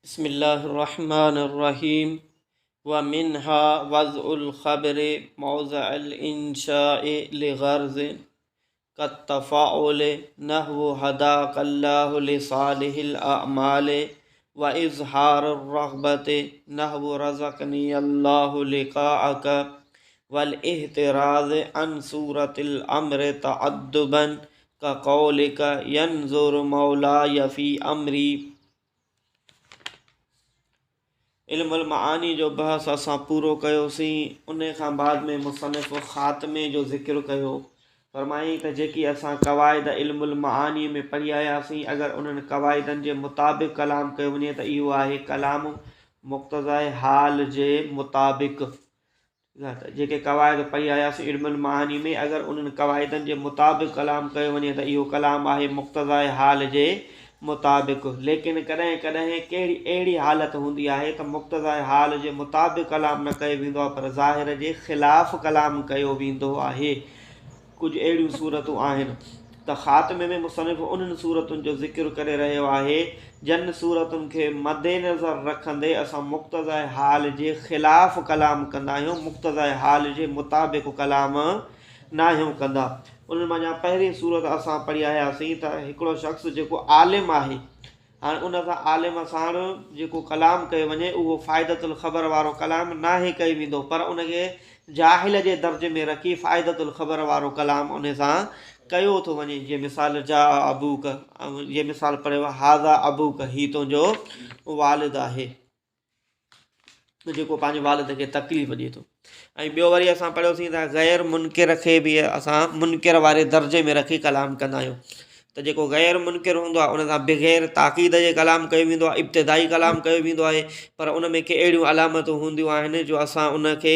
بسم الله الرحمن الرحيم ومنها وضع الخبر موضع الإنشاء لغرض كالتفاعل نحو هداك الله لصالح الأعمال وإظهار الرغبة نحو رزقني الله لقاءك والاحتراز عن صورة الأمر تعدبا ڪقولڪ ينظر مولاي في امري. علم المعاني جو بحث اسان پورو ڪيوسين، انهي کان بعد ۾ مصنف خاتمي جو ذڪر ڪيو. فرمايائين ته جيڪي اسان قواعد علم المعاني ۾ پڙهي آياسين، اگر انهن قواعدن جي مطابق ڪلام ڪيو وڃي ته اهو آهي ڪلام مقتضاء حال جي مطابق. جيڪي قواعد پڙهي آياسين علم المعاني ۾ اگر انهن قواعدن جي مطابق ڪلام ڪيو وڃي ته اهو ڪلام آهي مقتضاء حال جي مطابق ليڪن ڪڏهن ڪڏهن ڪهڙي اهڙي حالت هوندي آهي ته مقتضاء حال جي مطابق ڪلام نه ڪيو ويندو آهي پر ظاهر جي خلاف ڪلام ڪيو ويندو آهي. ڪجهه اهڙيون صورتون آهن ته خاتمي ۾ مصنف انهن صورتن جو ذڪر ڪري رهيو آهي، جن صورتن کي مدنظر رکندي اسان مقتضاء حال جي خلاف ڪلام ڪندا آهيون، مقتضاء حال جي مطابق ڪلام ناهيون ڪندا. انهن منجهان پهرين صورت اسان پڙهي آياسين ته هڪڙو شخص جيڪو عالم آهي، هاڻ ان سان عالم ساڻ جيڪو ڪلام ڪيو وڃي اهو فائدة الخبر وارو ڪلام ناهي ڪيو ويندو پر ان کي جاهل جي درجي ۾ رکي فائدة الخبر وارو ڪلام ان سان ڪيو ٿو وڃي جيئن مثال جاء ابوڪ جيئن مثال پڙهيو هذا ابوڪ هي تنهنجو والد آهي. جيڪو پنهنجي والد کي تڪليف ڏئي ٿو ۽ ٻيو وري اسان پڙهيوسين ته غير منڪر کي به اسان منڪر واري درجي ۾ رکي ڪلام ڪندا آهيون ته جيڪو غير منڪر هوندو آهي ان سان بغير تاڪيد جي ڪلام ڪيو ويندو آهي ابتدائي ڪلام ڪيو ويندو آهي پر ان ۾ ڪي اهڙيون علامتون هونديون آهن جو اسان ان کي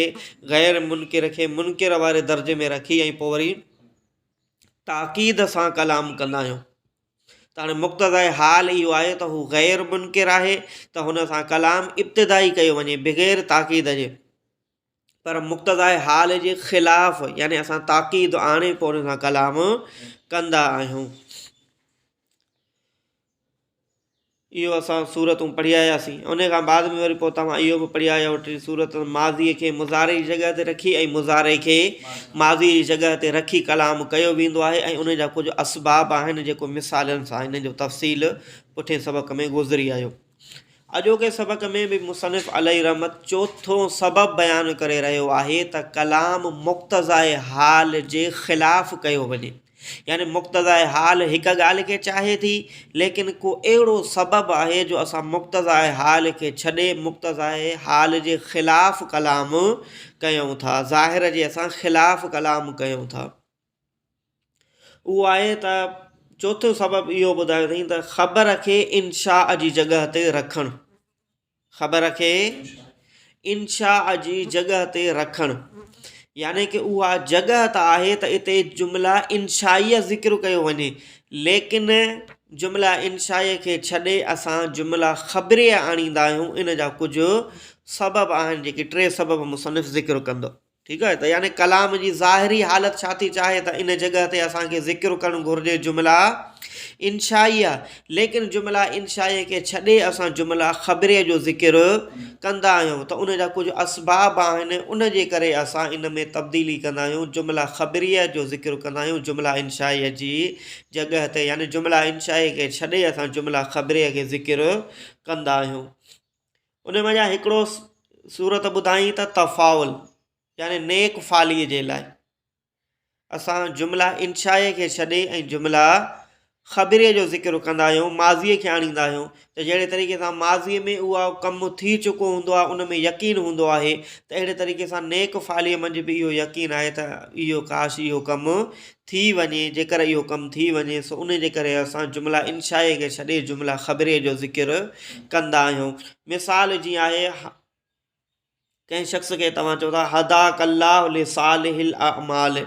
غير منڪر کي منڪر واري درجي ۾ رکي ۽ پوء وري تاڪيد سان ڪلام ڪندا آهيون ته هاڻي مقتضاء حال اهو آهي ته هو غير منڪر آهي ته هن سان ڪلام ابتدائي ڪيو وڃي بغير تاڪيد جي پر مقتضاء حال جي خلاف يعني اسان تاڪيد آڻي پوء ان سان ڪلام ڪندا آهيون. اهو اسان سورتون پڙهي آياسين. ان کان بعد ۾ وري پوء توهان اهو به پڙهي آيا آهيو ٽين سورت ماضيء کي مضارع جي جڳهه تي رکي ۽ مضارع کي ماضيء جي جڳهه تي رکي ڪلام ڪيو ويندو آهي ۽ ان جا ڪجهه اسباب آهن جيڪو مثالن سان ان جو تفصيل پٺئين سبق ۾ گذري آيو. اڄوڪي سبق ۾ به مصنف عليه رحمت چوٿون سبب بيان ڪري رهيو آهي ته ڪلام مقتضاء حال جي خلاف ڪيو وڃي. يعني مقتضاء حال هڪ ڳالهه کي چاهي ٿي، ليڪن ڪو اهڙو سبب آهي جو اسان مقتضاء حال کي ڇڏي مقتضاء حال جي خلاف ڪلام ڪيون ٿا، ظاهر جي اسان خلاف ڪلام ڪيون ٿا. اهو آهي ته چوٿون سبب اهو ٻڌايو اٿئي ته خبر کي انشاء جي جڳهه تي رکڻ. خبر کي انشاء جي جڳهه تي رکڻ يعني ڪه اها جڳهه ته آهي ته اتي جمله انشائيه ذڪر ڪيو وڃي ليڪن جمله انشائيه کي ڇڏي اسان جمله خبريه آڻيندا آهيون ان جا ڪجهه سبب آهن جيڪي ٽي سبب مصنف ذڪر ڪندو. ٺيڪ آهي ته يعني ڪلام جي ظاهري حالت ڇا ٿي چاهي ته ان جڳهه تي اسان کي ذڪر ڪرڻ گهرجي جملا انشائيه ليڪن جملا انشائيه کي ڇڏي اسان جملا خبريه جو ذڪر ڪندا آهيون ته ان جا ڪجهه اسباب آهن ان جي ڪري اسان ان ۾ تبديلي ڪندا آهيون جملا خبريه جو ذڪر ڪندا آهيون جملا انشائيه جي جڳهه تي يعني جملا انشائيه کي ڇڏي اسان جملا خبريه کي ذڪر ڪندا آهيون ان منجهان هڪڙو صورت ٻڌائين ته تفاعل يعني نيڪ فعليء جي لاء اسان جمله انشائيه کي ڇڏي ۽ جمله خبريء جو ذڪر ڪندا آهيون ماضيء کي آڻيندا آهيون ته جهڙي طريقي سان ماضيء ۾ اها ڪم ٿي چڪو هوندو آهي ان ۾ يقين هوندو آهي ته اهڙي طريقي سان نيڪ فعليء منجهه به اهو يقين آهي ته اهو ڪاش اهو ڪم ٿي وڃي، جيڪر اهو ڪم ٿي وڃي، سو ان جي ڪري اسان جمله انشائيه کي ڇڏي جمله خبريه جو ذڪر ڪندا آهيون. مثال جيئن آهي، ڪنهن شخص کي توهان چئو ٿا هداڪ الله لصالح الاعمال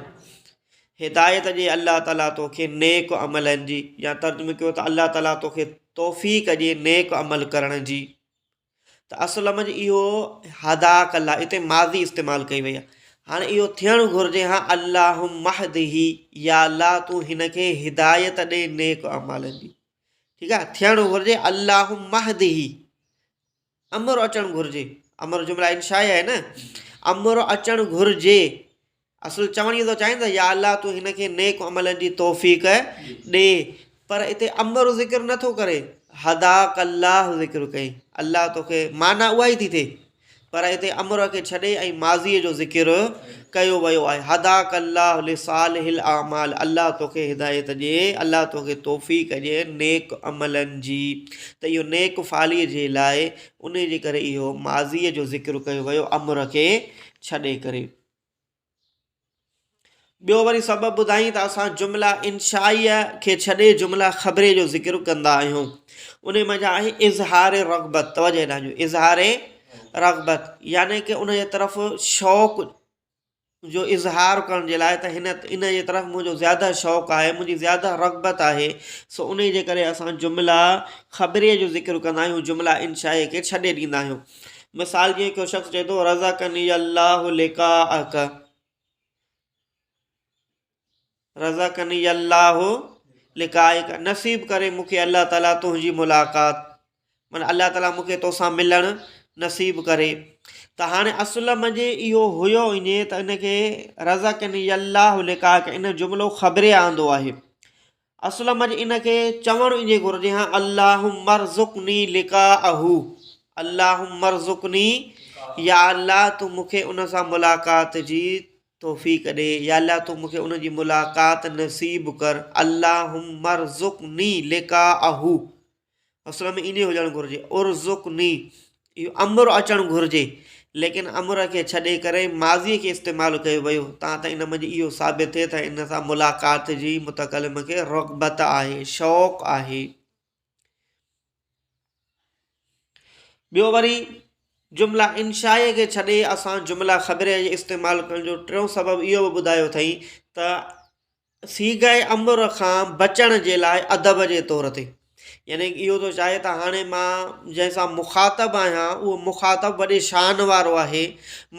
هدايت ڏي الله تعالي توکي نيڪ عملن جي يا ترجمو ڪيو ته الله تعالي توکي توفيق ڏي نيڪ عمل ڪرڻ جي. ته اصل منجھ اهو هداڪ الله اتي ماضي استعمال ڪئي وئي آهي هاڻي اهو ٿيڻ گهرجي ها اللهم اهده يا الله تون هن کي هدايت ڏي نيڪ اعمالن جي ٺيڪ آهي ٿيڻ گهرجي اللهم اهده امر اچڻ گهرجي. امر جمله انشائيه آهي نه. امر اچڻ گهرجي. اصل چوڻ اهو ٿو چاهين ته يا الله تون هن کي نيڪ عملن جي توفيق ڏي پر اتي امر ذڪر نه ٿو ڪري هداڪ الله ذڪر ڪئي الله توکي معنيٰ اها ئي ٿي ٿئي پر اتي امر کي ڇڏي ۽ ماضيء جو ذڪر ڪيو ويو آهي هداڪ الله لصالح الاعمال الله توکي هدايت ڏي الله توکي توفيق ڏي نيڪ عملن جي ته اهو نيڪ فعالي جي لاء ان جي ڪري اهو ماضيء جو ذڪر ڪيو ويو امر کي ڇڏي ڪري. ٻيو وري سبب ٻڌائين ته اسان جمله انشائيه کي ڇڏي جمله خبري جو ذڪر ڪندا آهيون. انهي منجهان آهي اظهار رغبت، توجه ڏانهن جو اظهار رغبت يعني ڪه ان جي طرف شوق جو اظهار ڪرڻ جي لاء ته هن ان جي طرف منهنجو زياده شوق آهي منهنجي زياده رغبت آهي سو انهي جي ڪري اسان جمله خبري جو ذڪر ڪندا آهيون جمله انشائيه کي ڇڏي ڏيندا آهيون. مثال جيئن ڪو شخص چئي ٿو رزقني الله لقاءک رزقني الله لقاءک نصيب ڪري مون کي الله تعالي تنهنجي ملاقات معنی الله تعالي مون کي توسان ملڻ نصيب ڪري ته هاڻي اصل منجهه اهو هيو ائين ته ان کي رزقني الله لقاءک ان جملو خبري آندو آهي اصل منجھ ان کي چوڻ ائين گهرجي ها اللهم ارزقني لقاءه اللهم ارزقني يا الله تون مون کي ان سان ملاقات جي توفيق ڏي يا الله تون مون کي ان جي ملاقات نصيب ڪر اللهم ارزقني لقاءه اصل ۾ ائين هجڻ گهرجي ارزقني اهو امر اچڻ گهرجي ليڪن امر کي ڇڏي ڪري ماضي کي استعمال ڪيو ويو تان ته ان منجهه اهو ثابت ٿئي ته ان سان ملاقات جي متڪلم کي رغبت آهي شوق آهي ٻيو وري جمله انشائيه کي ڇڏي اسان جمله خبريه جي استعمال ڪرڻ جو ٽيون سبب اهو به ٻڌايو اٿئي ته صيغه امر کان بچڻ جي لاء ادب جي طور تي يعني اهو ٿو چاهي ته هاڻي مان جنهن سان مخاطب آهيان اهو مخاطب وڏي شان وارو آهي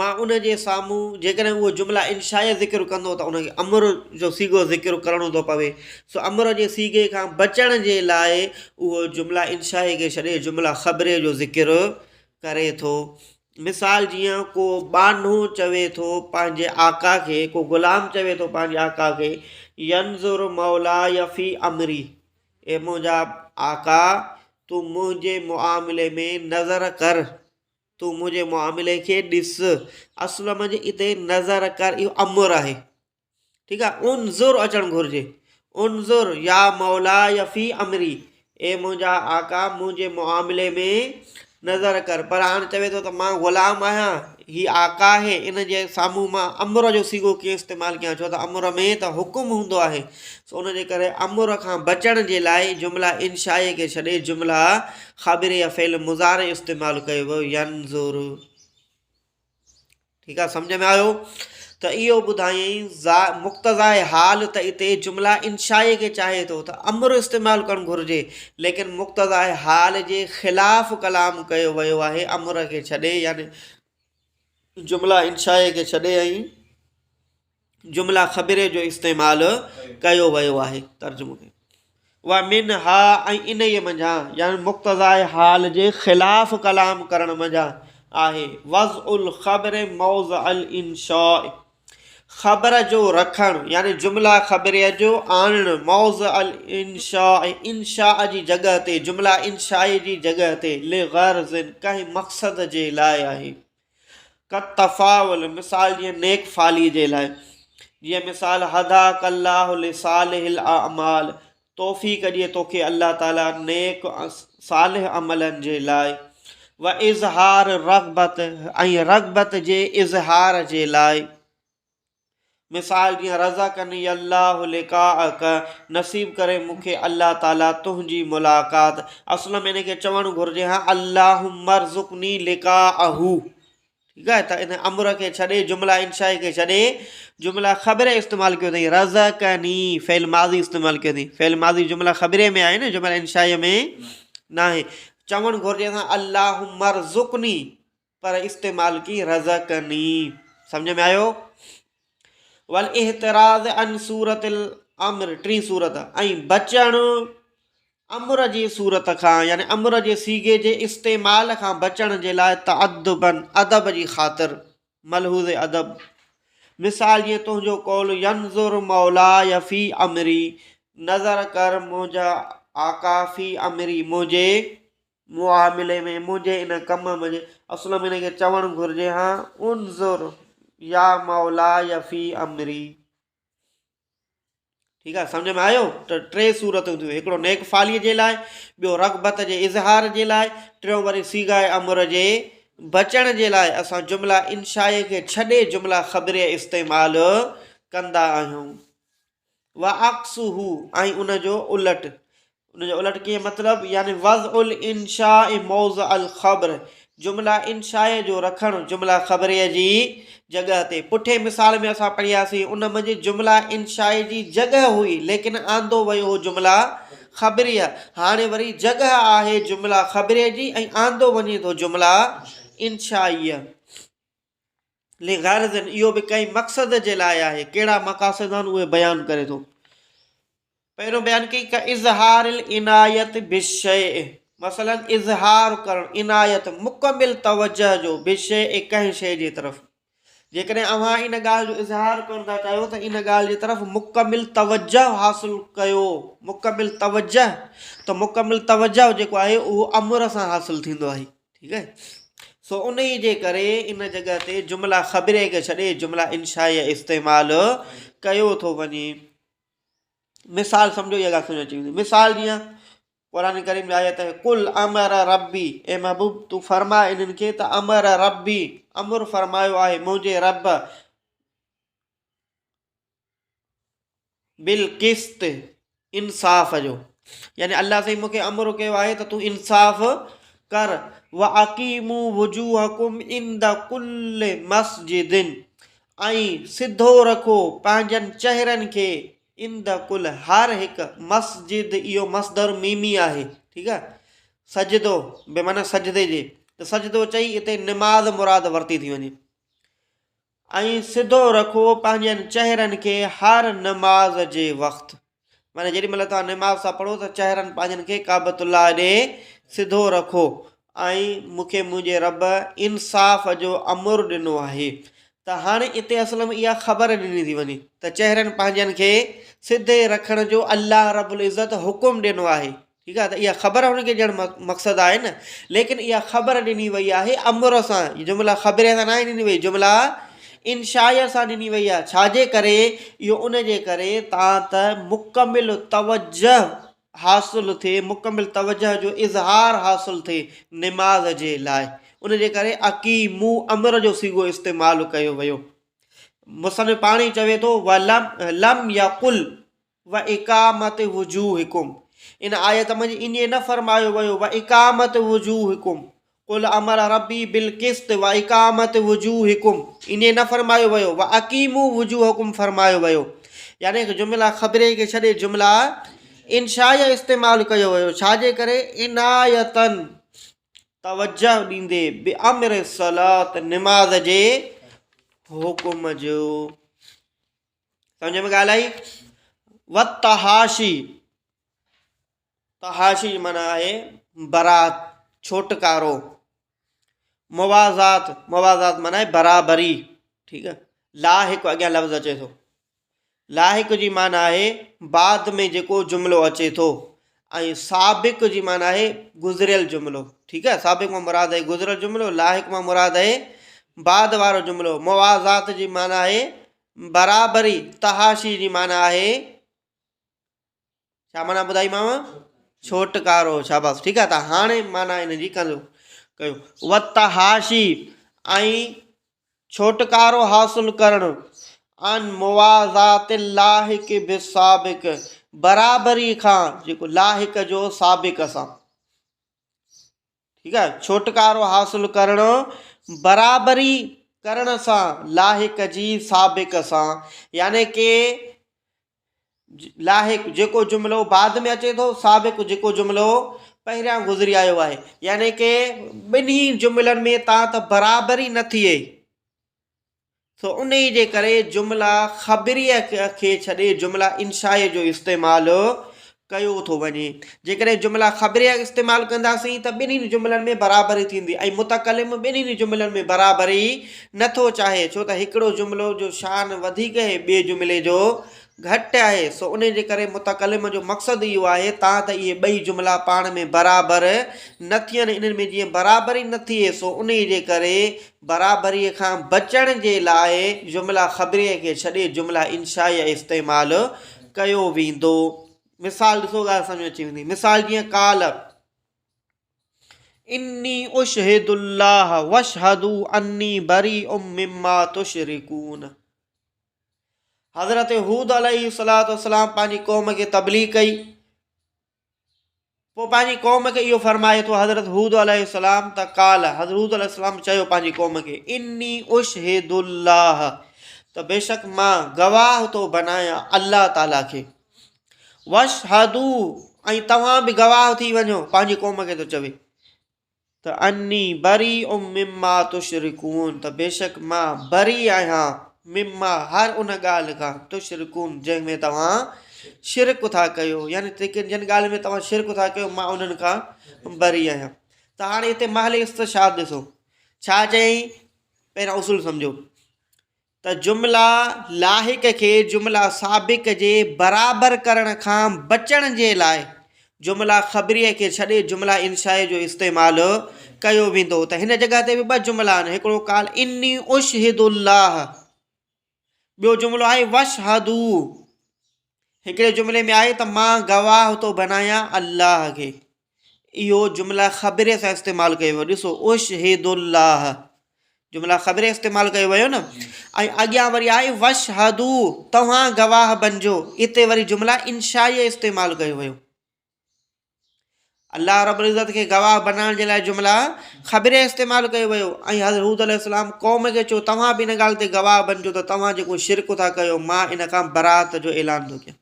مان ان جي سامهون جيڪڏهن اهو جمله انشائيه ذڪر ڪندو ته ان کي امر جو صيغو ذڪر ڪرڻو ٿو پوي سو امر جي صيغي کان بچڻ جي لاء اهو جمله انشائيه کي ڇڏي جمله خبري جو ذڪر ڪري ٿو. مثال جيئن ڪو ٻانهو چوي ٿو پنهنجي آقا کي، ڪو غلام چوي ٿو پنهنجي آقا کي، ينظر مولاي في امري، اي منهنجا آقا تون منهنجي معاملي ۾ نظر ڪر، تون منهنجي معاملي کي ڏس. اصل منجهه اتي نظر ڪر اهو امر آهي. ٺيڪ آ انظر اچڻ گهرجي انظر يا مولاي في امري اي منهنجا آقا منهنجي معاملي ۾ نظر ڪر پر هاڻ چوي ٿو ته مان غلام آهيان هي آقا آهي ان جي سامهون مان امر جو صيغو ڪيئن استعمال ڪيان ڇو ته امر ۾ ته حڪم هوندو آهي سو ان جي ڪري امر کان بچڻ جي لاء جمله انشائي کي ڇڏي جمله خبري يا فعل مضارع استعمال ڪيو ويو ينظر ٺيڪ آ سمجھ ۾ آيو ته اهو ٻڌايائين مقتضاء حال ته اتي جمله انشائي کي چاهي ٿو ته امر استعمال ڪرڻ گهرجي ليڪن مقتضاء حال جي خلاف ڪلام ڪيو ويو آهي امر کي ڇڏي يعني جمله انشائي کي ڇڏي ۽ جمله خبري جو استعمال ڪيو ويو آهي ترجمو ڪيو ومنها ۽ انهيء منجهان يعني مقتضاء حال جي خلاف ڪلام ڪرڻ منجهان آهي وضع الخبر موضع الانشاء خبر جو رکڻ يعني جمله خبريه جو آڻڻ موضع الانشاء انشاء جي جڳهه تي جمله انشائي جي جڳهه تي لغرض ڪنهن مقصد جي لاء آهي ڪالتفاؤل، مثال جيئن نيڪ فعالي جي لاء، جيئن مثال هداک الله لصالح الاعمال، توفيق ڏئي توکي الله تعالي نيڪ صالح عملن جي لاء، واظهار الرغبت ۽ رغبت جي اظهار جي لاء. مثال جيئن رزقني الله لقاءک نصيب ڪري مون کي الله تعالي تنهنجي ملاقات اصل ۾ ان کي چوڻ گهرجي ها اللهم ارزقني لقاءه ٺيڪ آهي ته ان امر کي ڇڏي جمله انشائي کي ڇڏي جمله خبري استعمال ڪيو اٿئي رزقني فعل ماضي استعمال ڪيو اٿئي فعل ماضي جمله خبري ۾ آهي نه جمله انشائي ۾ ناهي چوڻ گهرجي ها اللهم ارزقني پر استعمال ڪي رزقني سمجھ ۾ آيو والاحتراز عن صورت الامر ٽين صورت ۽ بچڻ امر جي صورت کان يعني امر جي صيغي جي استعمال کان بچڻ جي لاء تادبا ادب جي خاطر ملحوظ ادب مثال جيئن تنهنجو قول ينظر مولاي في امري نظر ڪر منهنجا آقا في امري منهنجي معاملي ۾ منهنجي ان ڪم ۾ اصل ۾ ان کي چوڻ گهرجي ها انظر يا مولاي في امري ٺيڪ آهي سمجھ ۾ آيو ته ٽي صورتون ٿيون هڪڙو نيڪ فالي جي لاء ٻيو رغبت جي اظهار جي لاء ٽيون وري صيغه امر جي بچڻ جي لاء اسان جمله انشائي کي ڇڏي جمله خبري استعمال ڪندا آهيون وعڪسه ۽ ان جو الٽ ان جو الٽ ڪيئن مطلب يعني وضع الانشاء موضع الخبر جمله انشائيه جو رکڻ جمله خبريه جي جڳهه تي پٺئين مثال ۾ اسان پڙهياسين ان منجهه جمله انشائيه جي جڳهه هئي ليڪن آندو ويو هو جمله خبريه هاڻي وري جڳهه آهي جمله خبريه جي ۽ آندو وڃي ٿو جمله انشائيه لغرض اهو به ڪنهن مقصد جي لاء آهي ڪهڙا مقاصد آهن اهي بيان ڪري ٿو پهريون بيان ڪئي ڪه اظهار العنايت بالشيء مثلا اظهار ڪرڻ عنايت مڪمل توجه جو بالشيء ڪنهن شيء جي طرف جيڪڏهن اوهان ان ڳالهه جو اظهار ڪرڻ ٿا چاهيو ته ان ڳالهه جي طرف مڪمل توجه حاصل ڪيو مڪمل توجه ته مڪمل توجه جيڪو آهي اهو امر سان حاصل ٿيندو آهي ٺيڪ آهي سو انهي جي ڪري ان جڳهه تي جمله خبريه کي ڇڏي جمله انشائيه استعمال ڪيو ٿو وڃي مثال سمجھو اها ڳالهه سمجھ اچي ويندي مثال جيئن قرآن ڪريم جي آيت آهي قل امر ربي اي محبوب تون فرماء انهن کي ته امر ربي امر فرمايو آهي منهنجي رب بالقسط، انصاف جو، يعني الله سائين مون کي امر ڪيو آهي ته تون انصاف ڪر، واقيموا وجوهڪم عند ڪل مسجد ۽ سڌو رکو پنهنجن چهرن کي عند ڪل هر هڪ مسجد اهو مصدر ميمي آهي ٺيڪ آهي سجدو بمعنيٰ سجدي جي ته سجدو چئي اتي نماز مراد ورتي ٿي وڃي ۽ سڌو رکو پنهنجن چهرن کي هر نماز جي وقت معنيٰ جيڏي مهل توهان نماز ٿا پڙهو ته چهرن پنهنجن کي ڪعبة الله ڏي سڌو رکو ۽ مون کي منهنجي رب انصاف جو امر ڏنو آهي ته هاڻي اتي اصل ۾ اها خبر ڏني ٿي وڃي ته چهرن پنهنجن کي سڌي رکڻ جو الله رب العزت حڪم ڏنو آهي ٺيڪ آهي ته اها خبر هن کي ڏيڻ مقصد آهي نه ليڪن اها خبر ڏني وئي آهي امر سان جمله خبريه سان ناهي ڏني وئي جمله انشائيه سان ڏني وئي آهي ڇا جي ڪري اهو ان جي ڪري تان ته مڪمل توجه حاصل ٿئي مڪمل توجه جو اظهار حاصل ٿئي نماز جي لاء ان جي ڪري اقيمو امر جو صيغو استعمال ڪيو ويو مصنف پاڻ ئي چوي ٿو ولم لم يقل واقامت وجوهڪم ان آيت منجھ ائين نه فرمايو ويو واقامت وجوهڪم قل امر ربي بالقسط واقامت وجوهڪم ائين نه فرمايو ويو واقيموا وجوهڪم فرمايو ويو يعني جمله خبري کي ڇڏي جمله انشائيه استعمال ڪيو ويو ڇا جي ڪري عنايتن توجه ڏيندي بامر الصلاه نماز جي حڪم جو سمجھ ۾ ڳالهه آئي وتحاشي تحاشي جي معنيٰ آهي برات ڇوٽڪارو موازات موازات معنيٰ آهي برابري ٺيڪ آهي لاحق اڳيان لفظ اچي ٿو لاحق جي معنيٰ آهي بعد ۾ جيڪو جملو اچي ٿو ۽ سابق جي معنيٰ آهي گذريل جملو ٺيڪ آهي سابق مان مراد آهي گذريل جملو لاحق مان مراد آهي بعد وارو جملو موازات جي معنيٰ آهي برابري تحاشي جي معنيٰ آهي ڇا معنيٰ ٻڌائيمانو ڇوٽڪارو شاباس ٺيڪ آهي ته هاڻي معنيٰ ان جي ڪندو ڪيو وتحاشي ۽ ڇوٽڪارو حاصل ڪرڻ عن موازات اللاحق بالسابق برابري کان جيڪو لاحق جو سابق سان ٺيڪ آهي ڇوٽڪارو حاصل ڪرڻ برابري ڪرڻ سان لاحق جي سابق سان يعني ڪي لاحق جيڪو جملو بعد ۾ اچي ٿو سابق جيڪو جملو پهريان گذري آيو آهي يعني ڪي ٻنهي جملن ۾ تان ته برابري نه ٿئي سو انهي جي ڪري جمله خبريه کي ڇڏي جمله انشائيه جو استعمال ڪيو ٿو وڃي. جيڪڏهن جمله خبريه استعمال ڪنداسين ته ٻنهين جملن ۾ برابري ٿيندي ۽ متڪلم ٻنهين جملن ۾ برابري نه ٿو چاهي ڇو ته هڪڙو جملو جو شان وڌيڪ اهي ٻئي جملي جو گهٽ آهي سو انهي جي ڪري متڪلم جو مقصد اهو آهي تان ته اهي ٻئي جملا پاڻ ۾ برابر نه ٿين انهن ۾ جيئن برابري نه ٿئي سو انهي جي ڪري برابري کان بچڻ جي لاء جمله خبريه کي ڇڏي جمله انشائيه استعمال ڪيو ويندو. مثال ڏسو ڳالهه سمجهه ۾ اچي ويندي. مثال جيئن قال اني اشهد الله واشهدوا اني بريء مما تشرڪون. حضرت هود عليه الصلوة والسلام پنهنجي قوم کي تبليغ ڪئي پوء پنهنجي قوم کي اهو فرمائي ٿو حضرت هود عليه السلام ته قال حضرت هود عليه السلام چيو پنهنجي قوم کي اني اشهد الله ته بيشڪ مان گواهه ٿو بنايان الله تعالي کي واشهدو ۽ توهان به گواهه ٿي وڃو پنهنجي قوم کي ٿو چوي ته اني بريء مما تشرڪون ته بيشڪ مان بري آهيان مما هر ان ڳالهه کان تشرڪون جنهن ۾ توهان شرڪ ٿا ڪيو يعني جن ڳالهين ۾ توهان شرڪ ٿا ڪيو مان انهن کان بري آهيان ته هاڻي هتي محل استشهاد ڏسو ڇا چيائين پهريان اصول سمجهو ته جمله لاحق کي جمله سابق جي برابر ڪرڻ کان بچڻ جي لاء جمله خبريه کي ڇڏي جمله انشائيه جو استعمال ڪيو ويندو ته هن جڳهه تي به ٻه جملا آهن هڪڙو قال اني اشهد الله ٻيو جملو آهي واشهدو هڪڙي جملي ۾ آهي ته مان گواهه ٿو بنايان الله کي. اهو جمله خبريه سان استعمال ڪيو ويو. ڏسو اشهد الله جمله خبريه استعمال ڪيو ويو نه ۽ اڳيان وري آهي واشهدو توهان گواهه بنجو اتي وري جمله انشائيه استعمال ڪيو ويو. الله رب العزت کي گواهه بنائڻ جي لاء جمله خبريه استعمال ڪيو ويو ۽ حضرت هود عليه السلام قوم کي چيو توهان به ان ڳالهه تي گواهه بنجو ته توهان جيڪو شرڪ ٿا ڪيو مان ان کان برات جو اعلان ٿو ڪيان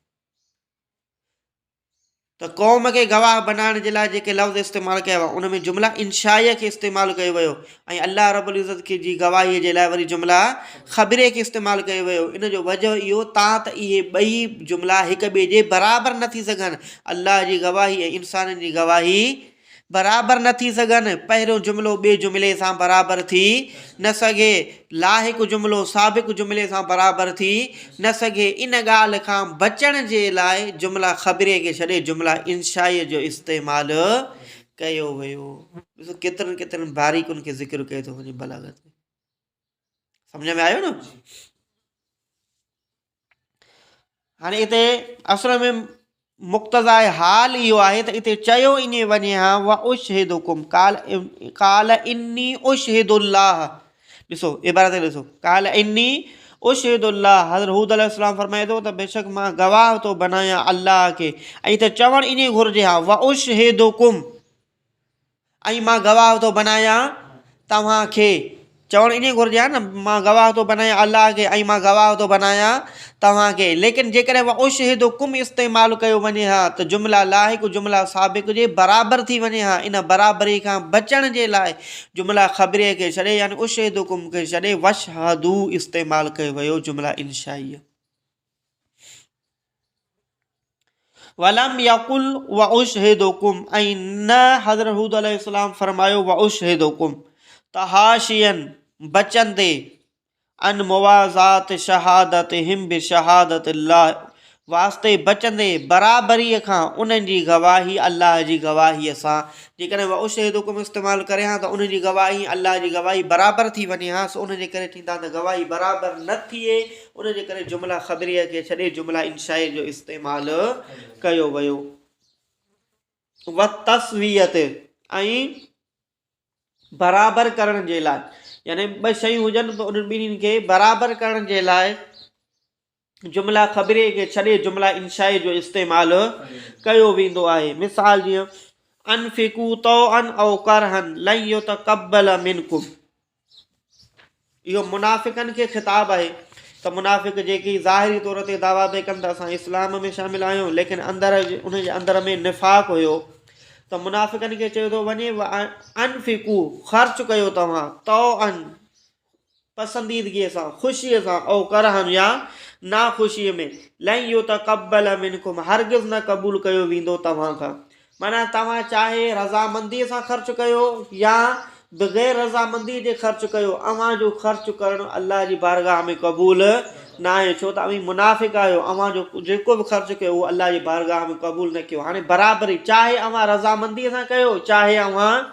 ته قوم کي گواهه بنائڻ جي لاء جيڪي لفظ استعمال ڪيا ويا ان ۾ جمله انشائيه کي استعمال ڪيو ويو ۽ الله رب العزت کي جي گواهيء جي لاء وري جمله خبريه کي استعمال ڪيو ويو. ان جو وجه اهو تان ته اهي ٻئي جملا هڪ ٻئي جي برابر نه ٿي سگهن. الله جي گواهي ۽ انسانن جي گواهي برابر نه ٿي سگهن. پهريون جملو ٻئي جملي سان برابر ٿي نه سگهي. لاحق جملو سابق جملي سان برابر ٿي نه سگهي. ان ڳالهه کان بچڻ جي لاء جمله خبريه کي ڇڏي جمله انشائيه جو استعمال ڪيو ويو. ڏسو ڪيترن ڪيترن باريڪن کي ذڪر ڪيو ٿو وڃي بلاغت ۾. سمجھ ۾ آيو نه؟ هاڻي هتي اصل ۾ مقتضاء حال اهو آهي ته هتي چيو ائين وڃي ها واشهدڪم قال قال اني اشهد الله ڏسو عبارت ڏسو قال اني اشهد الله حضرت هود عليه السلام فرمائي ٿو ته بيشڪ مان گواهه ٿو بنايان الله کي ۽ ته چوڻ ائين گهرجي ها واشهدڪم ۽ مان گواهه ٿو بنايان توهان کي. چوڻ ائين گهرجي ها نه، مان گواهه ٿو بنايان الله کي ۽ مان گواهه ٿو بنايان توهان کي. ليڪن جيڪڏهن واشهدڪم استعمال ڪيو وڃي ها ته جمله لاحق جمله سابق جي برابر ٿي وڃي ها. ان برابري کان بچڻ جي لاء جمله خبريه کي ڇڏي يعني اشهدڪم کي ڇڏي واشهدو استعمال ڪيو ويو جمله انشائيه. ولم يقل واشهدڪم ۽ نه حضرت هود عليه السلام فرمايو واشهدڪم تحاشيا بچندي عن موازات شهادتهم بشهادت الله واسطي بچندي برابريء کان انهن جي گواهي الله جي گواهيء سان جيڪڏهن واشهدڪم استعمال ڪري ها ته انهن جي گواهي الله جي گواهي برابر ٿي وڃي ها سو ان جي ڪري ٿيندا ته گواهي برابر نه ٿئي ان جي ڪري جمله خبريه کي ڇڏي جمله انشائيه جو استعمال ڪيو ويو. والتسوية ۽ برابر ڪرڻ جي لاء يعني ٻه شيون هجن ته انهن ٻنهين کي برابر ڪرڻ جي لاء جمله خبريه کي ڇڏي جمله انشائيه جو استعمال ڪيو ويندو آهي. مثال جيئن انفقوا طوعا او ڪرها لن يتقبل منڪم اهو منافقن کي خطاب آهي ته منافق جيڪي ظاهري طور تي دعويٰ پئي ڪن ته اسان اسلام ۾ شامل آهيون ليڪن اندر ان جي اندر ۾ نفاق هيو ته منافقن کي چيو ٿو وڃي انفقو خرچ ڪيو توهان طوعا پسنديدگيء سان، خوشيء سان، او ڪرها يا ناخوشيء ۾، لن يتقبل منڪم هرگز نه قبول ڪيو ويندو توهان کان. معنيٰ توهان چاهي رضامنديء سان خرچ ڪيو يا بغير رضامنديء جي خرچ ڪيو، اوهان جو خرچ ڪرڻ الله جي بارگاهه ۾ قبول ناهي، ڇو ته اوهين منافق آهيو، اوهان جو جيڪو به خرچ ڪيو اهو الله جي بارگاهه ۾ قبول نه ڪيو. هاڻي برابري چاهي اوهان رضامنديء سان ڪيو چاهي اوهان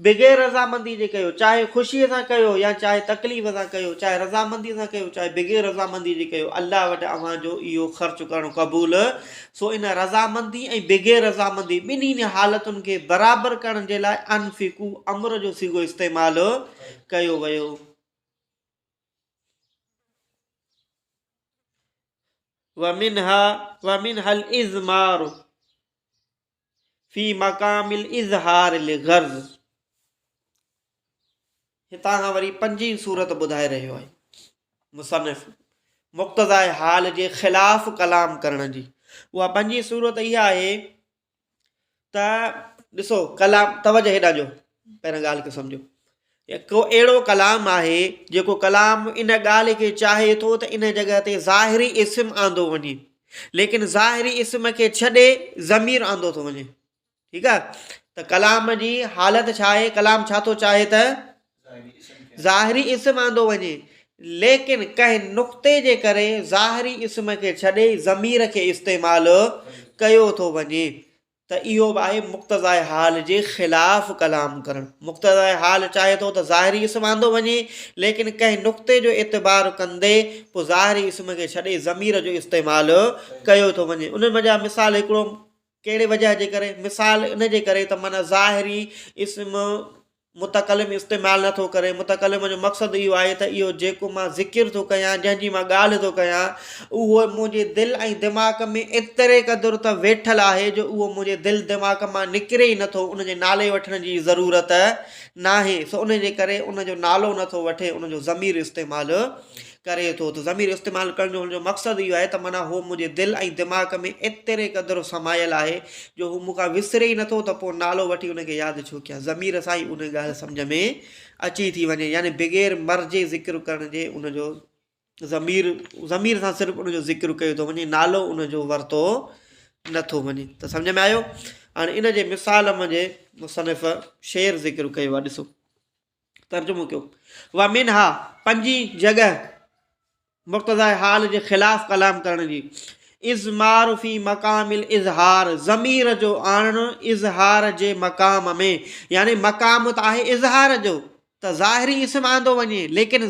بغير رضامندي جي ڪيو، چاهي خوشيء سان ڪيو يا چاهي تڪليف سان ڪيو، چاهي رضامنديء سان ڪيو چاهي بغير رضامندي جي ڪيو، الله وٽ اوهان جو اهو خرچ ڪرڻ قبول، سو ان رضامندي ۽ بغير رضامندي ٻنهي حالتن کي برابر ڪرڻ جي لاء انفقو امر جو صيغو استعمال ڪيو ويو. ومنها ومنها الاضمار. في مقام الاظهار لغرض هتان کان وري پنجين صورت ٻڌائي رهيو آهي مصنف مقتضاء حال جي خلاف ڪلام ڪرڻ جي اها پنجين صورت اها آهي ته ڏسو ڪلام توجه هيڏانهن جو پهرين ڳالهه کي سمجھو ڪو اهڙو ڪلام آهي جيڪو ڪلام ان ڳالهه کي چاهي ٿو ته ان جڳهه تي ظاهري اسم آندو وڃي ليڪن ظاهري اسم کي ڇڏي ضمير آندو ٿو وڃي ٺيڪ آهي ته ڪلام جي حالت ڇا آهي ڪلام ڇا ٿو چاهي ته ظاهري اسم آندو وڃي ليڪن ڪنهن نقطي جي ڪري ظاهري اسم کي ڇڏي ضمير کي استعمال ڪيو ٿو وڃي ته اهو به آهي مقتضاء حال جي خلاف ڪلام ڪرڻ. مقتضاء حال چاهي ٿو ته ظاهري اسم آندو وڃي، ليڪن ڪنهن نقطي جو اعتبار ڪندي پوء ظاهري اسم کي ڇڏي ضمير جو استعمال ڪيو ٿو وڃي. انهن منجهان مثال هڪڙو ڪهڙي وجهه جي ڪري؟ مثال ان جي ڪري ته معنيٰ ظاهري اسم متڪلم استعمال نه ٿو ڪري، متڪلم جو مقصد اهو آهي ته اهو جيڪو مان ذڪر ٿو ڪيان، جنهن جي مان ڳالهه ٿو ڪيان، اهو منهنجي دل ۽ دماغ ۾ ايتري قدر ته ويٺل آهي جو اهو منهنجي دل دماغ مان نڪري ئي نه ٿو، ان جي نالي وٺڻ جي ضرورت ناهي، سو ان جي ڪري ان جو نالو نه ٿو وٺي، ان جو ضمير استعمال ڪري ٿو ته ضمير استعمال ڪرڻ جو ان جو مقصد اهو آهي ته معنيٰ هو منهنجي دل ۽ دماغ ۾ ايتري قدر سمايل آهي جو هو مون کان وسري ئي نٿو ته پوء نالو وٺي ان کي ياد ڇو ڪيان ضمير سان ئي ان ڳالهه سمجهه ۾ اچي ٿي وڃي يعني بغير مرجع ذڪر ڪرڻ جي ان جو ضمير ضمير سان صرف ان جو ذڪر ڪيو ٿو وڃي نالو ان جو ورتو نٿو وڃي ته سمجهه ۾ آيو هاڻي ان جي مثال منجهه مصنف شعر ذڪر ڪيو آهي ڏسو ترجمو ڪيو ومنها پنجين جڳهه مقتضاء حال جي خلاف ڪلام ڪرڻ جي اضمار في مقام الاظهار ضمير جو آڻڻ اظهار جي مقام ۾ يعني مقام ته آهي اظهار جو ته ظاهري اسم آندو وڃي ليڪن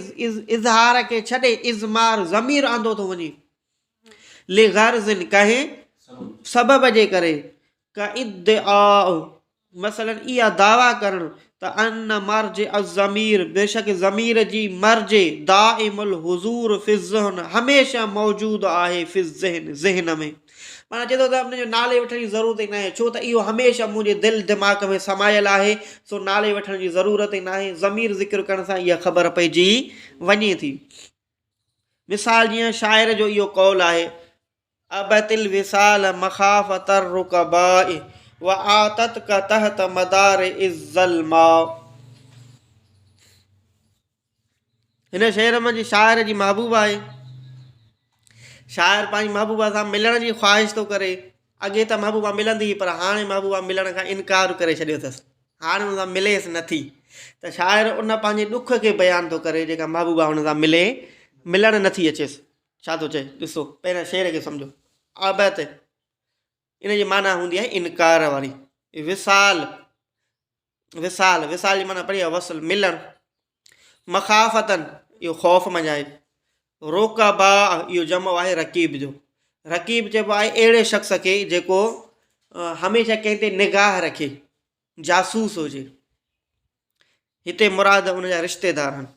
اظهار کي ڇڏي اضمار ضمير آندو ٿو وڃي لغرض ڪنهن سبب جي ڪري ڪادعاء مثلاً اها دعويٰ ڪرڻ ته ان مرجع الضمير بيشڪ ضمير جي مرجع دائم الحضور في الذهن هميشه موجود آهي في الذهن ذهن ۾ معنيٰ چئي ٿو ته ان جو نالي وٺڻ جي ضرورت ئي ناهي ڇو ته اهو هميشه منهنجي دل دماغ ۾ سمايل آهي سو نالي وٺڻ جي ضرورت ئي ناهي ضمير ذڪر ڪرڻ سان اها خبر پئجي وڃي ٿي مثال جيئن شاعر جو اهو قول آهي ابت الوصال مخافة الرڪباء وآتتک تحت مدار الظلماء هن شعر ۾ جي شاعر جي محبوبه آهي شاعر پنهنجي محبوبه سان ملڻ جي خواهش ٿو ڪري اڳي ته محبوبه ملندي هئي پر هاڻي محبوبه ملڻ کان انڪار ڪري ڇڏيو اٿس هاڻي ان سان مليس نٿي ته شاعر ان پنهنجي ڏک کي بيان ٿو ڪري جيڪا محبوبه هن سان ملي ملڻ نٿي اچيس ڇا ٿو چئي ڏسو پهريان شعر کي سمجهو ابت ان جي معنيٰ هوندي آهي انڪار واري وصال وصال وصال جي معنيٰ پڙهي وصل ملڻ مخافتن اهو خوف منجهه آهي روڪبا اهو جمع آهي رقيب جو رقيب چئبو آهي اهڙي شخص کي جيڪو هميشه ڪنهن تي نگاهه رکي جاسوس هجي هتي مراد ان جا رشتيدار آهن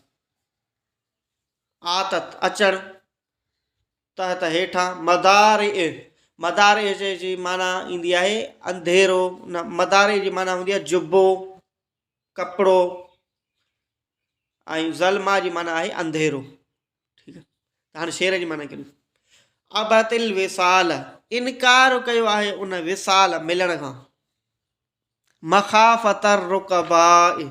آتت، اچڻ، تحت، هيٺان، مضارع، مضارع جي معنيٰ ايندي آهي انڌيرو، نه مضارع جي معنيٰ هوندي آهي جبو، ڪپڙو ۽ ظلمه جي معنيٰ آهي انڌيرو. ٺيڪ آهي ته هاڻي شعر جي معنيٰ ڪيون. ابت الوصال، انڪار ڪيو آهي ان وصال ملڻ کان. مخافت الرقباء.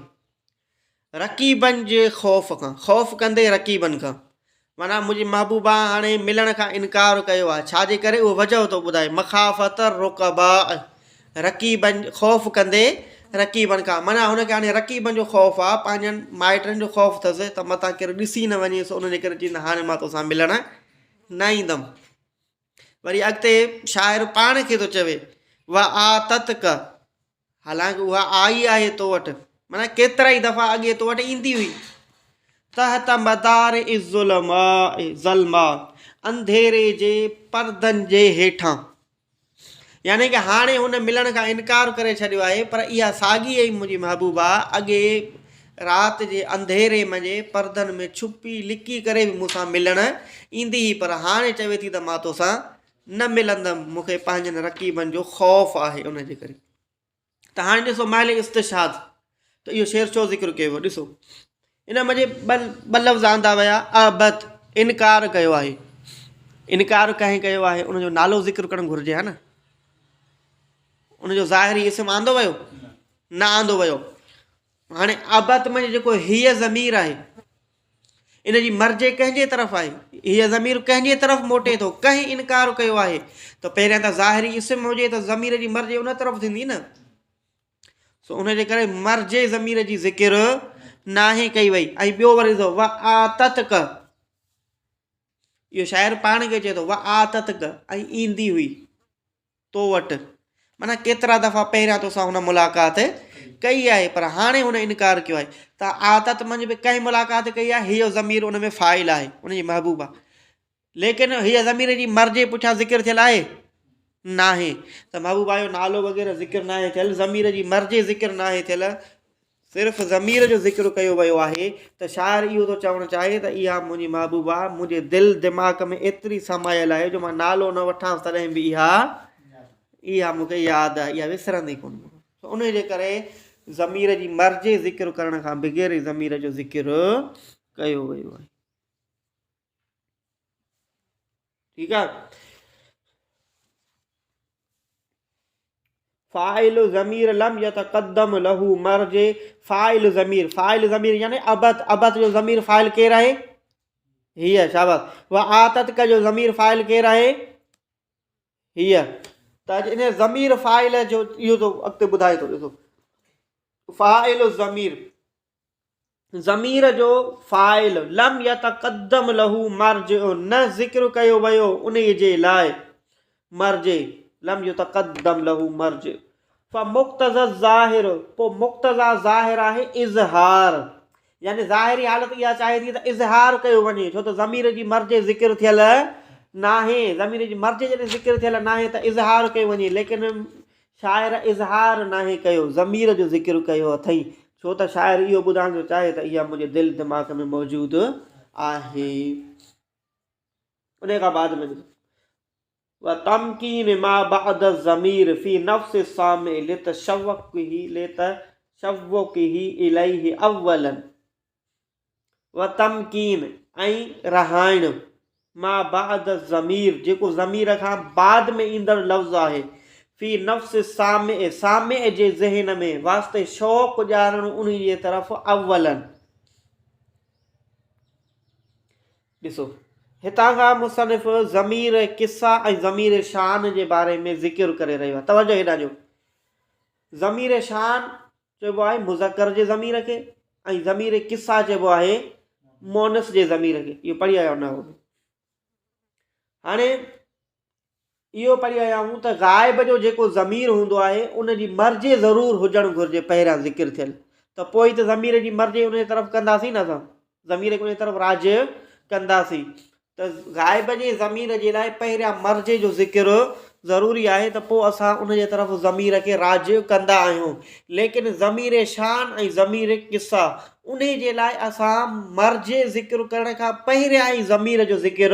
رقيبن جي خوف کان، خوف ڪندي رقيبن کان، معنيٰ منهنجي محبوبا هاڻي ملڻ کان انڪار ڪيو آهي، ڇا جي ڪري؟ اهو وجهه ٿو ٻڌائي، مخافت الرقباء، رقيبن، خوف ڪندي رقيبن کان، معنيٰ هن کي هاڻي رقيبن جو خوف آهي، پنهنجن مائٽن جو خوف اٿس ته متان ڪير ڏسي نه وڃي، سو ان جي ڪري چئي ته هاڻي مان توسان ملڻ نه ايندم. وري اڳتي شاعر پاڻ کي ٿو چوي، وآتتک، حالانڪ اها آئي آهي تو وٽ، معنيٰ ڪيترائي دفعا اڳي تو وٽ ايندي هئي. تحت مدار الظلماء، ظلماء، انڌيري جي پردن جي هيٺان. يعني ڪه هاڻي هن ملڻ کان انڪار ڪري ڇڏيو آهي، پر اها ساڳي ئي منهنجي محبوبا اڳي رات جي انڌيري منجهه پردن ۾ ڇپي لڪي ڪري به مون سان ملڻ ايندي هئي، پر هاڻي چوي ٿي ته مان توسان نه ملندم، مون کي پنهنجن رقيبن جو خوف آهي ان جي ڪري. ته هاڻي ڏسو محل استشهاد ته اهو شعر ڇو ذڪر ڪيو ويو ڏسو ان منجهه ٻه لفظ آندا ويا ابت انڪار ڪيو آهي انڪار ڪنهن ڪيو آهي ان جو نالو ذڪر ڪرڻ گهرجي ها نه ان جو ظاهري اسم آندو ويو نه آندو ويو هاڻي ابت منجهه جيڪو هيء ضمير آهي ان جي مرجع ڪنهن جي طرف آهي؟ هيء ضمير ڪنهن جي طرف موٽي ٿو؟ ڪنهن انڪار ڪيو آهي؟ ته پهريان ته ظاهري اسم هجي ته ضمير جي مرجع ان طرف ٿيندي نه. سو ان جي ڪري مرجع ضمير جي ذڪر ناهي ڪئي وئي ۽ ٻيو وري ڏسو وآتتڪ اهو شاعر پاڻ کي چئي ٿو وآتتڪ ۽ ايندي هئي تو وٽ معنيٰ ڪيترا دفعا پهريان توسان هن ملاقات ڪئي آهي پر هاڻي هن انڪار ڪيو آهي ته عادت منجهه به ڪنهن ملاقات ڪئي آهي هيء ضمير ان ۾ فاعل آهي ان جي محبوبه ليڪن هيء ضمير جي مرجع پٺيان ذڪر ٿيل آهي ناهي ته محبوبه جو نالو وغيره ذڪر ناهي ٿيل ضمير جي مرجع ذڪر ناهي ٿيل صرف ضمير جو ذڪر ڪيو ويو آهي ته شاعر اهو ٿو چوڻ چاهي ته اها منهنجي محبوبه منهنجي دل دماغ ۾ ايتري سمايل آهي جو مان نالو نه وٺانس تڏهن به اها اها مون کي ياد آهي اها وسرندي ڪونه مون کان ان جي ڪري ضمير جي مرجع ذڪر ڪرڻ کان بغير ئي ضمير جو ذڪر ڪيو ويو آهي. ٺيڪ آ فاعل ضمير لم يتقدم له مرجع فاعل ضمير فاعل ضمير يعني ابت ابت جو ضمير فاعل ڪير آهي هي شاباس وآتت کا جو ضمير فاعل ڪير آهي هي ته ان ضمير فاعل جو اهو تو اڳتي ٻڌائي ٿو ڏسو فاعل الضمير ضمير جو فاعل، لم يتقدم له مرجع، نه ذڪر ڪيو ويو انهيء جي لاء مرجع، لم يتقدم له مرجع، فمقتضي الظاهر، پوء مقتضيٰ ظاهر آهي اظهار، يعني ظاهري حالت اها چاهي ٿي ته اظهار ڪيو وڃي، ڇو ته ضمير جي مرجع ذڪر ٿيل ناهي، ضمير جي مرجع جڏهن ذڪر ٿيل ناهي ته اظهار ڪيو وڃي، ليڪن شاعر اظهار ناهي ڪيو، ضمير جو ذڪر ڪيو اٿئي، ڇو ته شاعر اهو ٻڌائڻ ٿو چاهي ته اها منهنجي دل دماغ ۾ موجود آهي. انهيء کان بعد ۾ ڏسو. وتمڪين ما بعد الضمير في نفس السامع لتشوقه لتشوقه اليه اولا. وتمڪين ۽ رهائڻ، ما بعد الضمير جيڪو ضمير کان بعد ۾ ايندڙ لفظ آهي، في نفس السامع سامع جي ذهن ۾ واسطي شوق ڏيارڻ انهي جي طرف اولا. ڏسو هتان کان مصنف ضمير قصه ۽ ضمير شان جي باري ۾ ذڪر ڪري رهيو آهي. توجه هيڏانهن ڏيو. ضمير شان چئبو آهي مذڪر جي ضمير کي ۽ ضمير قصه چئبو آهي مونث جي ضمير کي. اهو پڙهي آيا نه هو. هاڻي اهو پڙهي آيا آهيون ته غائب جو جيڪو ضمير هوندو آهي ان جي مرجع ضرور هجڻ گهرجي پهريان ذڪر ٿيل ته پوء ته ضمير جي مرجع ان جي طرف ڪنداسين نه اسان ضمير کي ان جي طرف راجع ڪنداسين ته غائب جي ضمير جي لاء پهريان مرجع جو ذڪر ضروري آهي ته پوء اسان ان جي طرف ضمير کي راجع ڪندا آهيون ليڪن ضمير شان ۽ ضمير قصه انهي جي لاء اسان مرجع ذڪر ڪرڻ کان پهريان ئي ضمير جو ذڪر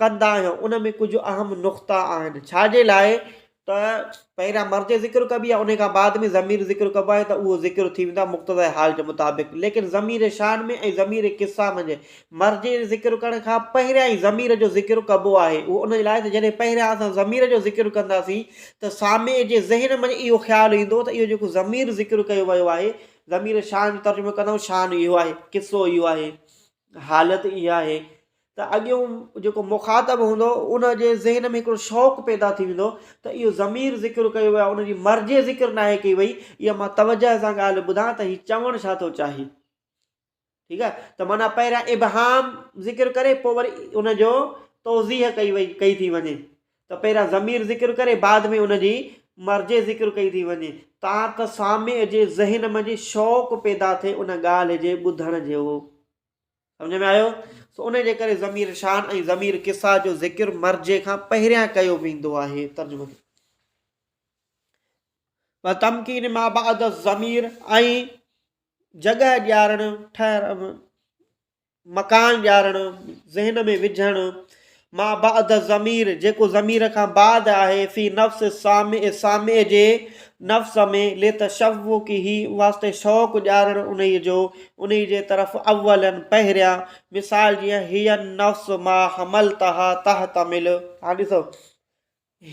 ڪندا آهيون ان ۾ ڪجهه اهم نقطا آهن ڇا جي لاء؟ ته پهريان مرجع ذڪر ڪبي آهي ان کان بعد ۾ ضمير ذڪر ڪبو آهي ته اهو ذڪر ٿي ويندو آهي مقتضي حال جي مطابق ليڪن ضمير شان ۾ ۽ ضمير قصه منجهه مرجع ذڪر ڪرڻ کان پهريان ئي ضمير جو ذڪر ڪبو آهي اهو ان جي لاء ته جڏهن پهريان اسان ضمير جو ذڪر ڪنداسين ته سامع جي ذهن منجهه اهو خيال ايندو ته اهو جيڪو ضمير ذڪر ڪيو ويو آهي ضمير شان جو ترجمو ڪندا آهيون شان اهو آهي قصو اهو آهي حالت اها آهي ته اڳيون جيڪو مخاطب هوندو ان جي ذهن ۾ هڪڙو شوق پيدا ٿي ويندو ته اهو ضمير ذڪر ڪيو ويو آهي ان جي مرجع ذڪر ناهي ڪئي وئي اها مان توجه سان ڳالهه ٻڌان ته هي چوڻ ڇا ٿو چاهي ٺيڪ آهي ته معنيٰ پهريان ابهام ذڪر ڪري پوء وري ان جو توضيح ڪئي وئي ڪئي ٿي وڃي ته پهريان ضمير ذڪر ڪري بعد ۾ ان جي مرجع ذڪر ڪئي ٿي وڃي تان ته سامع جي ذهن ۾ شوق پيدا ٿئي ان ڳالهه جي ٻڌڻ جو. سمجهه ۾ آيو؟ سو انهي جي ڪري ضمير شان ۽ ضمير قصه جو ذڪر مرجع کان پهريان ڪيو ويندو آهي. ترجمو. وتمڪين ما بعد الضمير ۽ جڳهه ڏيارڻ، ٺهر، مڪان ڏيارڻ، ذهن ۾ وجهڻ، ما بعد الضمير جيڪو ضمير کان بعد آهي، في نفس السامع سامع جي نفس ۾، لتشوقه واسطي شوق ڏيارڻ انهيء جو انهيء جي طرف اولا پهريان، مثال جيئن هي النفس ما حملتها تحتمل هاڻ ڏسو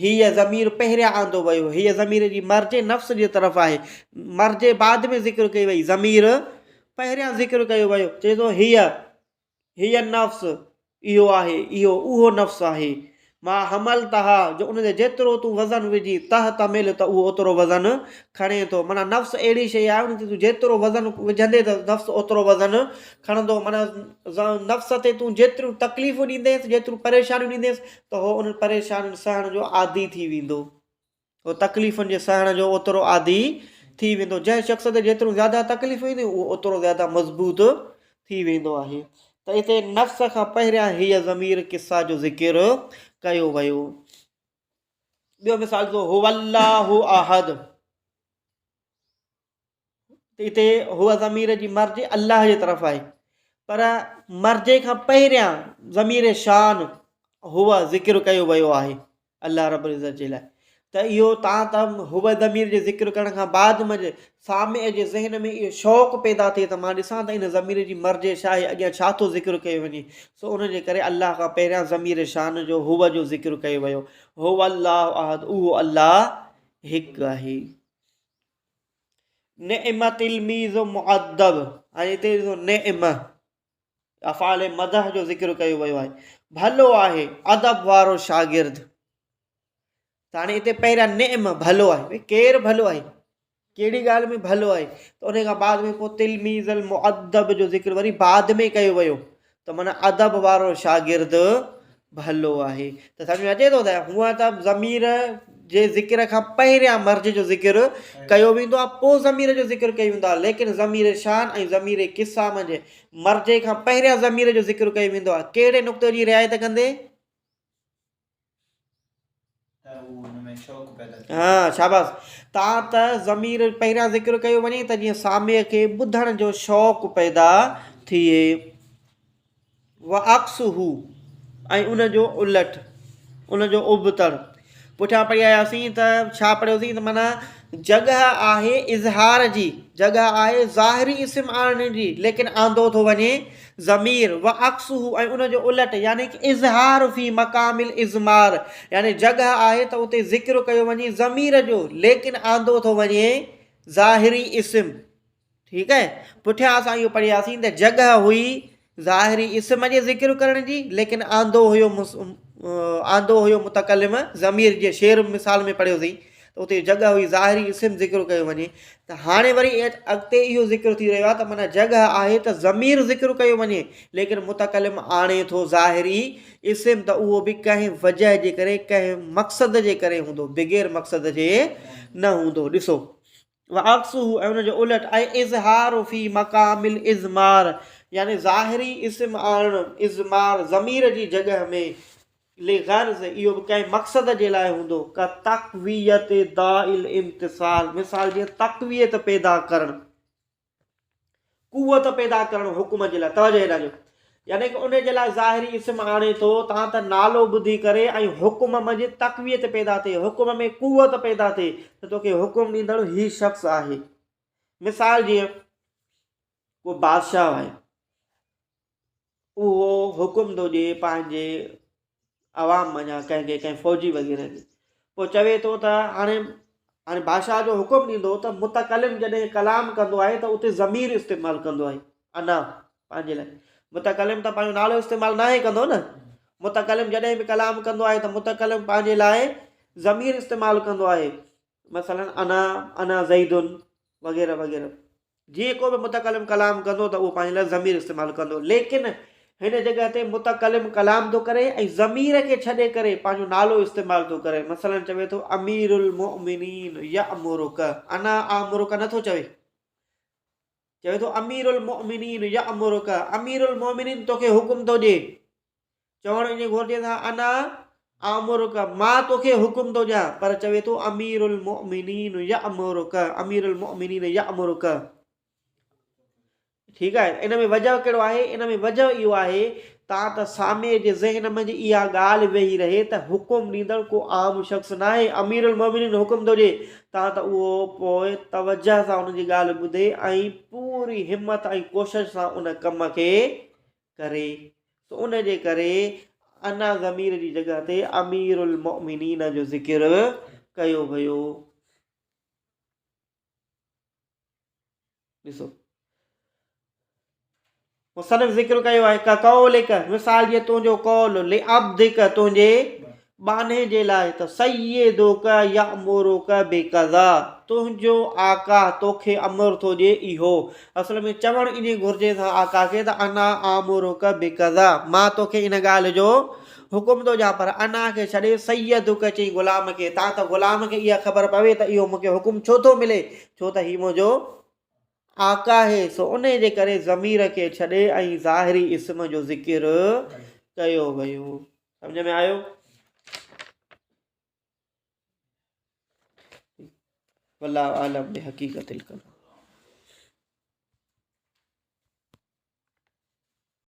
هي ضمير پهريان آندو ويو هي ضمير جي مرجع نفس جي طرف آهي مرجع بعد ۾ ذڪر ڪئي وئي ضمير پهريان ذڪر ڪيو ويو چئي ٿو هي هي النفس، اهو آهي، اهو اهو نفس آهي، ما حملتها، جو ان تي جيترو تون وزن وجهين، تحتمل، ته اهو اوترو وزن کڻي ٿو. معنيٰ نفس اهڙي شيء آهي، ان تي تون جيترو وزن وجهندين ته نفس اوترو وزن کڻندو. معنيٰ نفس تي تون جيتريون تڪليفون ڏيندينس، جيتريون پريشانيون ڏيندينس ته هو انهن پريشانين سهڻ جو عادي ٿي ويندو. هو تڪليفن جي سهڻ جو اوترو عادي ٿي ويندو. جنهن شخص تي جيتريون زياده تڪليفون اينديون اهو اوترو زياده مضبوط ٿي ويندو آهي. ته هتي نفس کان پهريان هيء ضمير قصه جو ذڪر ڪيو ويو. ٻيو مثال ڏسو هو الله احد. هتي هو ضمير جي مرجع الله جي طرف آهي پر مرجع کان پهريان ضمير شان هو ذڪر ڪيو ويو آهي الله رب العزت جي لاء ته اهو تان ته هو ضمير جي ذڪر ڪرڻ کان بعد منجھ سامع جي ذهن ۾ اهو شوق پيدا ٿئي ته مان ڏسان ته ان ضمير جي مرجع ڇا آهي اڳيان ڇا ٿو ذڪر ڪيو وڃي سو ان جي ڪري الله کان پهريان ضمير شان جو هو جو ذڪر ڪيو ويو هو الله احد اهو الله هڪ آهي. نعم تلميذ مؤدب هاڻي هتي ڏسو نعم افعال مدح جو ذڪر ڪيو ويو آهي ڀلو آهي ادب وارو شاگرد ته هاڻي هتي پهريان نعم ڀلو آهي ڪير ڀلو آهي ڪهڙي ڳالهه ۾ ڀلو آهي ته ان کان بعد ۾ پوء تلميذ المؤدب جو ذڪر وري بعد ۾ ڪيو ويو ته معنيٰ ادب وارو شاگرد ڀلو آهي ته سمجهه ۾ اچي ٿو ته هونء ته ضمير جي ذڪر کان پهريان مرج جو ذڪر ڪيو ويندو آهي پوء ضمير جو ذڪر ڪيو ويندو آهي ليڪن ضمير شان ۽ ضمير قصه منجهه مرج کان پهريان ضمير جو ذڪر ڪيو ويندو آهي ڪهڙي نقطي جي رعايت ڪندي ها شاباس تان ته ضمير پهريان ذڪر ڪيو وڃي ته جيئن سامع کي ٻڌڻ جو شوق پيدا ٿئي وعڪسه ۽ ان جو الٽ ان جو ابتڙ پٺيان پڙهي آياسين ته ڇا پڙهيوسين ته معنيٰ جڳهه آهي اظهار جي، جڳهه آهي ظاهري اسم آڻڻ جي، ليڪن آندو ٿو وڃي ضمير، وعڪسه ۽ ان جو الٽ يعني اظهار في مقام الاضمار يعني جڳهه آهي ته اتي ذڪر ڪيو وڃي ضمير جو، ليڪن آندو ٿو وڃي ظاهري اسم. ٺيڪ آهي پٺيان اسان اهو پڙهياسين ته جڳهه هئي ظاهري اسم جي ذڪر ڪرڻ جي ليڪن آندو هيو آندو هيو متڪلم ضمير جي شعر مثال ۾ پڙهيوسين ته اتي جڳهه هئي ظاهري اسم ذڪر ڪيو وڃي ته هاڻي وري اڳتي اهو ذڪر ٿي رهيو آهي ته معنيٰ جڳهه آهي ته ضمير ذڪر ڪيو وڃي ليڪن متڪلم آڻي ٿو ظاهري اسم ته اهو به ڪنهن وجه جي ڪري ڪنهن مقصد جي ڪري هوندو بغير مقصد جي نه هوندو ڏسو وعڪسه ۽ ان جو الٽ اي اظهار في مقام الاضمار يعني ظاهري اسم آڻڻ اضمار ضمير جي جڳهه ۾ لغرض اهو به ڪنهن مقصد جي لاء هوندو ڪتقويت داء الامتثال مثال جيئن تقويت پيدا ڪرڻ قوت پيدا ڪرڻ حڪم جي لاء توجه هيڏانهن ڏيو. يعني ڪه ان جي لاء ظاهري اسم آڻي ٿو تان ته نالو ٻڌي ڪري ۽ حڪم منجهه تقويت پيدا ٿئي، حڪم ۾ قوت پيدا ٿئي ته توکي حڪم ڏيندڙ هي شخص آهي. مثال جيئن ڪو بادشاهه آهي اهو حڪم ٿو ڏئي پنهنجي عوام منجهان ڪنهن کي ڪنهن فوجي وغيره کي پوء چوي ٿو ته هاڻي هاڻي بادشاهه جو حڪم ڏيندو ته متڪلم جڏهن ڪلام ڪندو آهي ته اتي ضمير استعمال ڪندو آهي انا پنهنجي لاء متڪلم ته پنهنجو نالو استعمال ناهي ڪندو نه متڪلم جڏهن به ڪلام ڪندو آهي ته متڪلم پنهنجي لاء ضمير استعمال ڪندو آهي مثلا انا انا زيدن وغيره وغيره جيئن ڪو به متڪلم ڪلام ڪندو ته اهو پنهنجي لاء ضمير استعمال ڪندو ليڪن هن جڳهه تي متڪلم ڪلام ٿو ڪري ۽ ضمير کي ڇڏي ڪري پنهنجو نالو استعمال ٿو ڪري مثلا چوي ٿو امير المؤمنين يأمرک انا آمرک نٿو چوي چوي ٿو امير المؤمنين يأمرک امير المؤمنين توکي حڪم ٿو ڏي چوڻ ائين گهرجي ته انا آمرک مان توکي حڪم ٿو ڏيان پر چوي ٿو امير المؤمنين يامرک امير المؤمنين يامرک ٺيڪ آهي ان ۾ وجه ڪهڙو آهي ان ۾ وجه اهو آهي تان ته سامع جي ذهن ۾ اها ڳالهه ويهي رهي ته حڪم ڏيندڙ ڪو عام شخص ناهي امير المؤمنين حڪم ٿو ڏي تان ته اهو پوء توجه سان ان جي ڳالهه ٻڌي ۽ پوري همت ۽ ڪوشش سان ان ڪم کي ڪري سو ان جي ڪري انا ضمير جي جڳهه تي امير المؤمنين جو ذڪر ڪيو ويو. ڏسو مصنف ذڪر ڪيو آهي ڪقولڪ مثال جي تنهنجو قول لعبدڪ تنهنجي ٻانهي جي لاء ته سيدک يامرک بڪذا تنهنجو آقا توکي امر ٿو ڏئي اهو. اصل ۾ چوڻ ائين گهرجي ها آقا کي ته انا آمرک بڪذا مان توکي ان ڳالهه جو حڪم ٿو ڏيان پر انا کي ڇڏي سيدک چئي غلام کي تان ته غلام کي اها خبر پوي ته اهو مون کي حڪم ڇو ٿو ملي ڇو ته هي منهنجو آقا آهي سو انهي جي ڪري ضمير کي ڇڏي ۽ ظاهري اسم جو ذڪر ڪيو ويو. سمجھ ۾ آيو؟ والله اعلم بحقيقت الڪلام.